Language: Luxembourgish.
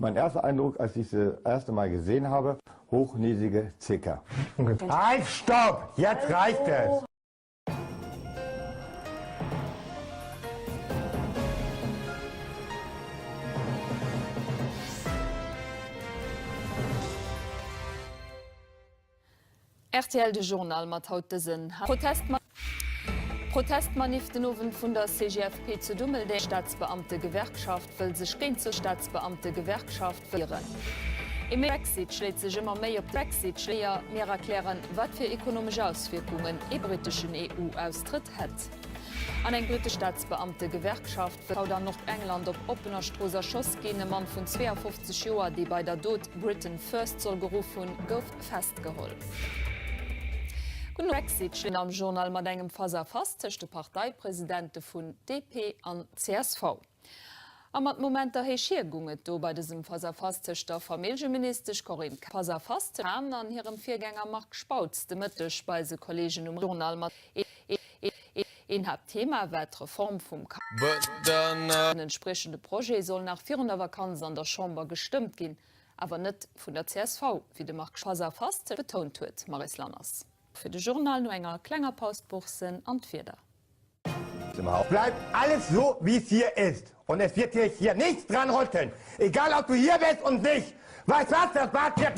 Mein erster Eindruck, als ich sie das erste Mal gesehen habe, hochnäsige Zicker. Halt, stopp! Jetzt reicht es! Rtl De Journal mat haut dësen Protestmanif den Owend vun der CGFP zu Dummeldeng. Staatsbeamtegewerkschaft wëll sech géint d'So Staatsbeamtegewerkschaft wieren. E Brexit schléit sech ëmmer méi op Brexit schléier. Mir erklären, wat fir ekonomesch Auswierkungen ee britteschen EU-Austrëtt hätt. An eng brittesch Staatsbeamtegewerkschaft wëll haut an Nordengland op oppener Strooss erschoss ginn. E Mann vun 52 Joer, dee bei der Dot Britain First soll geruff hunn, gouf festgeholl. Gudden Brexit am Journal mat engem Face-à-face tëscht de Parteipresidente vun DP an csv. A mat Momenter héich hier gung et do bei dësem Face-à-face tëscht der Familljeministesch Corinne Face-à-face Hahn an hirem Virgänger Marc Spautz de Mëtteg bei eise Kolleegen um Journal mat Een Haaptthema war d'Reform vum Den entspriechende Projet soll nach virun der Vakanz an der Chamber gestëmmt ginn, awer net vun der csv, wéi de Marc Face-à-face betount huet. Maryse Lanners. Fir de Journal no enger klenger Paus d'Boursen an d'Wieder. Bleibt alles so wie es hier ist und es wird sich hier nichts dran rütteln, egal ob du hier bist und nicht. Weißt was, das Bad wird.